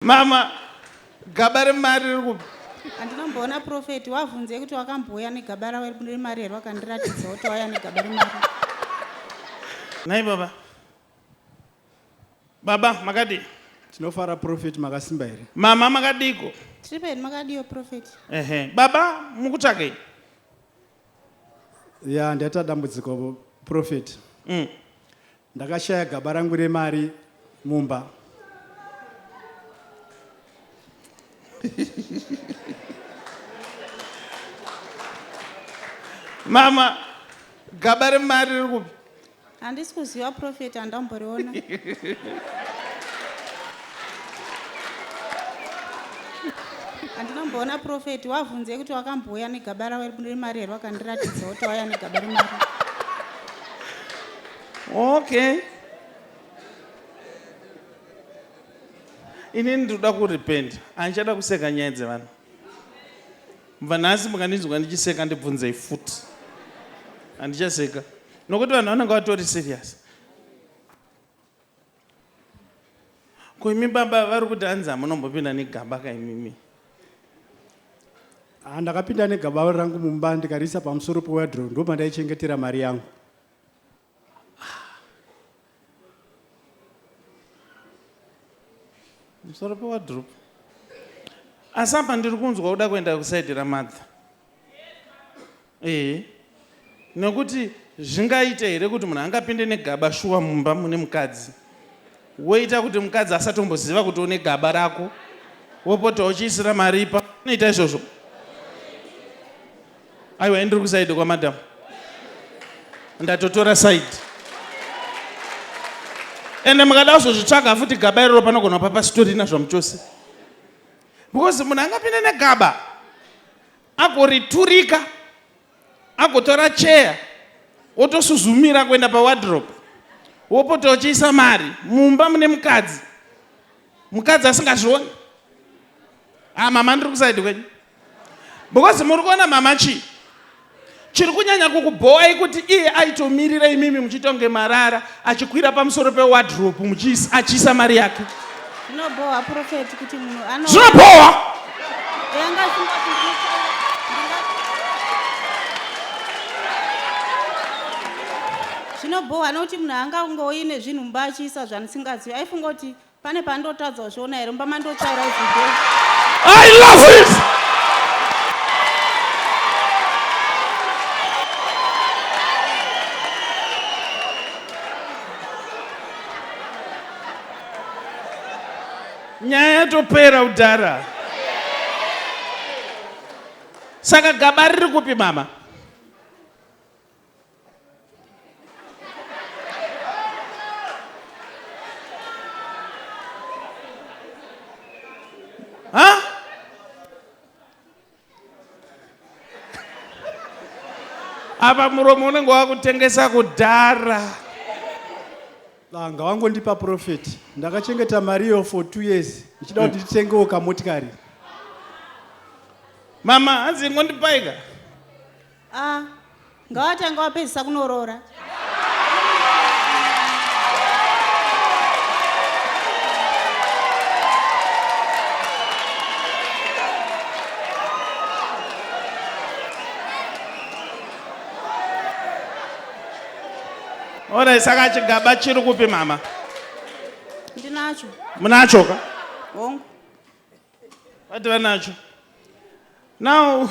Mama, gaba remari riri kupi? Handinomboona prophet wavhunze kuti wakambouya negaba remari here wakandiratidza kuti wauya negaba remari. Nhai baba. Baba, makadii? Tinofara prophet makasimba here? Mama makadiko? Tiri peni makadiyo prophet. Ehe. Baba, mukutsvagei? Ya, ndaita dambudziko prophet. Ndakashaya gaba rangu remari mumba. Mama, gaba remari riri kupi? Handisi kuziva prophet handamboriona. Handinomboona prophet wavhunze kuti wakambouya negaba remari here wakandiratidza kuti wauya negaba remari. Okay. Inini ndinoda kurepent. Handichada kuseka nyaya dzevanhu. Kubva nhasi mukandinzwa ndichiseka ndibvunzei futi. Handichaseka. Nokuti vanhu vanenge vatori serious. Ko imi baba vari kuti hanzi hamunombopinda negaba ka imimi. Ah, ndakapinda negaba rangu mumba ndikariisa pamusoro pewardrobe ndopandaichengetera mari yangu. Musoro pewadrop. Asi apa ndiri kunzwa kuda kuenda kusaidi ramadha. Ee. Nekuti zvingaite here kuti munhu angapinde negaba shuwa mumba mune mukadzi. Woita kuti mukadzi asatomboziva kuti une gaba rako. Wopota uchiisira mari ipa. Unoita izvozvo? Aiwa ndiri kusaidi kwamadam. Ndatotora side. Ende mukada kuzozvitsvaga futi gaba iroro panogona kupa pasitorina zvamuchose. Because munhu angapinde negaba agoriturika agotora cheya wotosuzumira kuenda pawardrobe wopota uchiisa mari mumba mune mukadzi mukadzi asingazvioni. Ah, mama ndiri kusaidi kwenyu. Because muri kuona mama chii chiri kunyanya kukubhowai kuti iye aitomirira imimi muchiita kunge marara achikwira pamusoro pewardrobe achiisa mari yake. Zvinobhowa prophet kuti munhu ano Zvinobhowa. Yanga asingati Zvinobhowa nokuti munhu angangouyi nezvinhu mumba achiisa zvandisingazivi. Aifunga kuti Pane pandotadza kuzviona here mumba mandotsvaira everyday. I love it. Nyaya yatopera kudhara. Saka gaba riri kupi mama? Ha? Apa muromo unenge wakutengesa kudhara. Vanga wangondipa profit. Ndakachengeta mari iyo for 2 years ndichida kuti nditengewo kamotikari. Mama, hanzi ingondipaika. Ah, ngawatanga wapedzisa kunoroora. Ora saka chigaba chiri kupi mama? Ndinacho. Munacho ka? Hongu. Vati vanacho. Now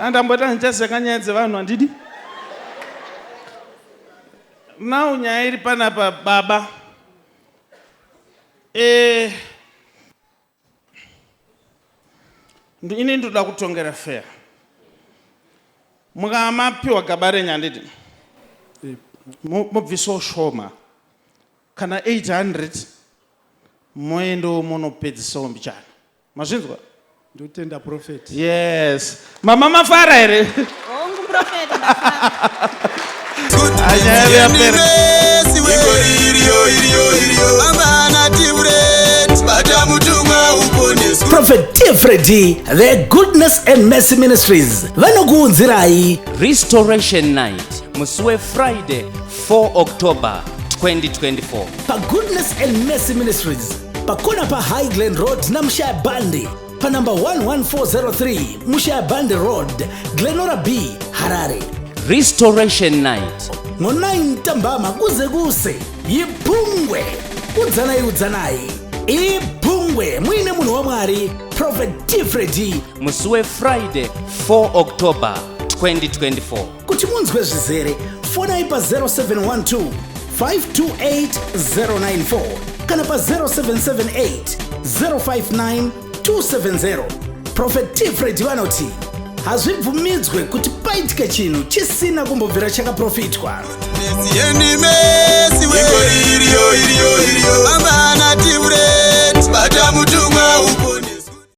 andambota ndichaseka nyaya dzevanhu handidi. Now nyaya iri panapa baba. Eh ini ndoda kutongera fair. Mukamapiwa gaba renyu handiti? Mobvisawo shoma. Kana 800 moendawo monopedzisawo mbichana. Mazvinzwa? Ndotenda prophet. Yes. Mama mafara here? Hongu prophet ndafara. Anyaya yapera. Prophet T. Freddy, the Goodness and Mercy Ministries, vanokuunzirai Restoration Night musi weFriday 4 October 2024. PaGoodness and Mercy Ministries. Pakona paHigh Glen Road naMushaya Bandi, panumber 11403 Mushaya Bandi Road, Glenora B, Harare. Restoration Night. Ngo-9 ntambama kuze kuse yiphungwe. Udzanai udzanai iphungwe muine munhu waMwari Prophet T Freddy. Musi weFriday 4 October 2024. Kuti munzwe zvizere, fonai pa0712 528 094 kana pa0778 059 270. Prophet T Freddy vanoti hazvibvumidzwe kuti paitike chinhu chisina kumbobvira chakaprofitwa.